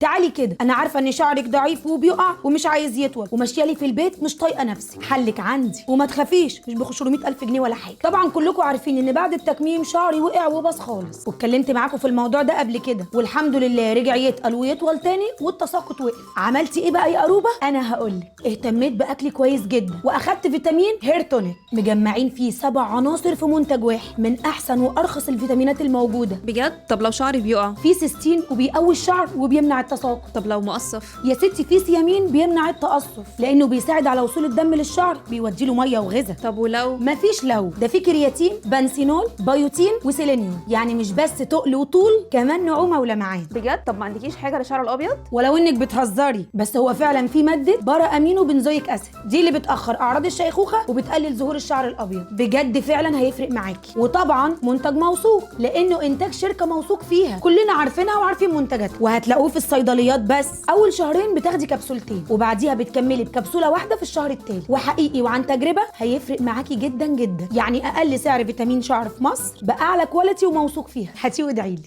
تعالي كده، انا عارفه ان شعرك ضعيف وبيقع ومش عايز يطول وماشية لي في البيت مش طايقة نفسك. حلك عندي وما تخافيش، مش ب 500,000 جنيه ولا حاجة. طبعا كلكم عارفين ان بعد التكميم شعري وقع وباظ خالص، واتكلمت معاكم في الموضوع ده قبل كده، والحمد لله رجع يتقل ويطول تاني والتساقط وقف. عملتي ايه بقى يا اروبه؟ انا هقولك. اهتميت باكلي كويس جدا واخدت فيتامين هير تونيك مجمعين فيه 7 عناصر في منتج واحد، من احسن وارخص الفيتامينات الموجودة. بجد؟ طب لو شعري بيقع؟ فيه سيستين وبيقوي الشعر وبيمنع التساقط. طب لو مقصف؟ يا ستي فيه سيامين بيمنع التقصف لانه بيساعد على وصول الدم للشعر، بيودي له مية وغذاء. طب ولو مفيش لو، ده فيه كرياتين، بنسينول، بيوتين وسيلينيوم، يعني مش بس تقل وطول، كمان نعومة ولمعان. بجد؟ طب ما عندكيش حاجة للشعر الابيض؟ ولو انك بتهزري، بس هو فعلا في مادة para amino benzoic acid، دي اللي بتاخر اعراض الشيخوخة وبتقلل ظهور الشعر الابيض. بجد فعلا هيفرق معاكي. وطبعا منتج موثوق لانه انتاج شركة موثوق فيها، كلنا عارفينها وعارفين منتجاتها، وهتلاقوه في الصيدليات. بس اول شهرين بتاخدي كبسولتين وبعديها بتكملي بكبسوله واحدة في الشهر التالي، وحقيقي وعن تجربه هيفرق معاكي جدا جدا. يعني اقل سعر فيتامين شعر في مصر باعلى quality وموثوق فيها. هاتي وادعيلي.